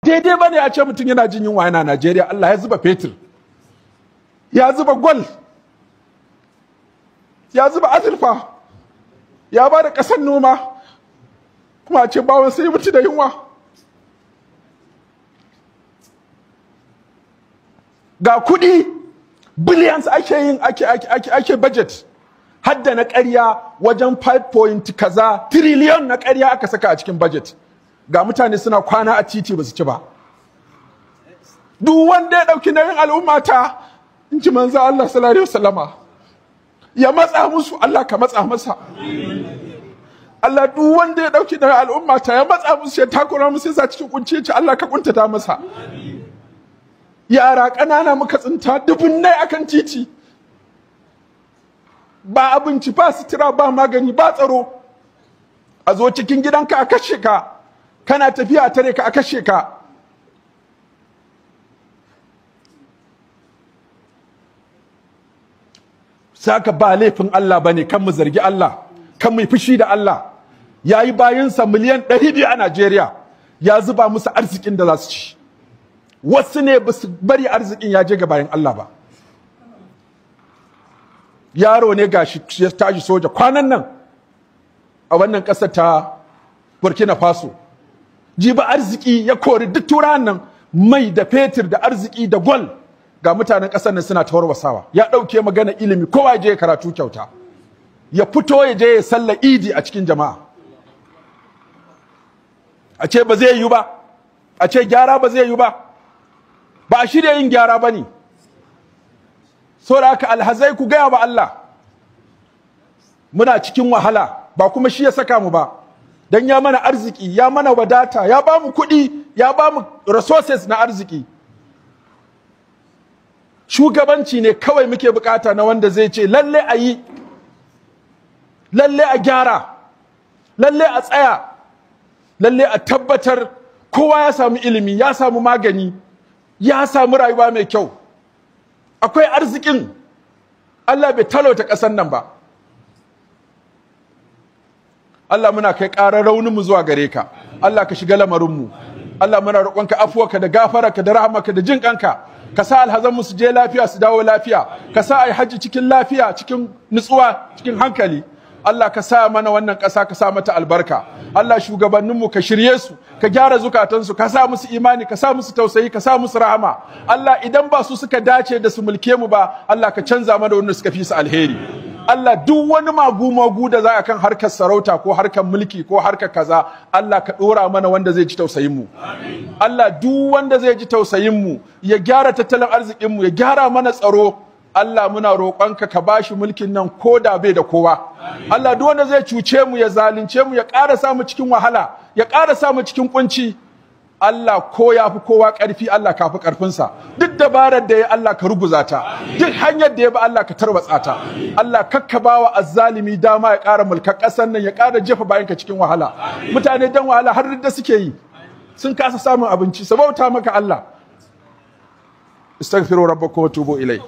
Daidai bane a ce mutum yana jin yunwa yana Najeriya. Allah ya zuba fetur, ya zuba gwal, ya zuba azurfa, ya ba da ƙasar noma, kuma a ce bawan sai mutu da yunwa. Ga kuɗi billions ake yin ake ake ake ake budget, hadda na ƙarya wajen 5 point kaza trillion na ƙarya aka saka a cikin budget. Ga mutane suna kwana a titi ba su ci ba. Duk wanda ya ɗauki nauyin al'ummata, in ji manzo Allah sallallahu alaihi wasallama, ya matsa musu, Allah ka matsa masa. Allah, duk wanda ya ɗauki nauyin al'ummata ya matsa musu, ya takura musu, ya sa cikin kunci, ce Allah ka kuntata masa. Yara ƙanana muka tsinta dubunnai akan titi, ba abinci, ba sutura, ba magani, ba tsaro. A zo cikin gidanka a kashe ka, kana tafiya a tare ka a kashe ka. Saka ba laifin Allah bane, kan mu zargi Allah, kan mu fushi da Allah. Yayi bayinsa miliyan 200 a Najeriya, ya zuba musu arzikin da za su ci. Wasu ne ba su bari arzikin ya je ga bayan Allah ba. Yaro ne gashi ya tashi soja kwanan nan a wannan ƙasar ta Burkina Faso. Jiba arziki ya kori duk turawan nan, mai da fetur da arziki da gwal. Ga mutanen ƙasar nan suna tawarwasawa. Ya ɗauke magana ilimi, kowa je karatu kyauta, ya fito ya je ya salla idi a cikin jama'a. A ce ba zai yi ba, a ce gyara ba zai yi ba, ba a shirya yin gyara ba ne. Saboda haka alhazai, ku gaya wa Allah muna cikin wahala, ba kuma shi ya saka mu ba. Dan ya mana arziki, ya mana wadata, ya ba mu kuɗi, ya ba mu resources na arziki. Shugabanci ne kawai muke bukata na wanda zai ce lalle a yi, lalle a gyara, lalle a tsaya, lalle a tabbatar kowa ya samu ilimi, ya samu magani, ya samu rayuwa mai kyau. Akwai arzikin, Allah bai talauta ƙasar nan ba. Allah, muna kai ƙarar rauninmu zuwa gare ka. Allah, ka shiga lamarinmu. Allah, muna roƙonka afuwarka da gafararka da rahamarka da jin ƙanka. Ka sa alhazanmu su je lafiya su dawo lafiya. Ka sa ai hajji cikin lafiya, cikin nutsuwa, cikin hankali. Allah, ka sa mana wannan ƙasa, ka sa mata albarka. Allah, shugabanninmu ka shirye su, ka gyara zukatansu, ka sa musu imani, ka sa musu tausayi, ka sa musu rahama. Allah, idan ba su suka dace da su mulke mu ba, Allah, ka canza mana wanda suka fi su alheri. Allah, duk wani magu-magu da za a kan harkar sarauta ko harkar mulki ko harkar kaza, Allah, ka ɗora mana wanda zai ji tausayin mu. Allah, duk wanda zai ji tausayin mu, ya gyara tattalin arzikin mu, ya gyara mana tsaro, Allah, muna roƙonka ka bashi mulkin nan ko da bai da kowa. Allah, duk wanda zai cuce mu, ya zalunce mu, ya ƙara sa mu cikin wahala, ya ƙara sa mu cikin kunci, Allah, ko ya fi kowa ƙarfi, Allah, ka fi ƙarfinsa. Duk dabarar da ya, Allah, ka ruguza ta. Duk hanyar da ya bi, Allah, ka tarwatsa ta. Allah, kakka bawa azzalimi dama ya ƙara mulkar ƙasar nan, ya ƙara jefa bayanka cikin wahala. Mutane dan wahala har da suke yi, sun kasa samun abinci su bauta maka. Allah, istaghfiru rabbakum wa tubu ilai.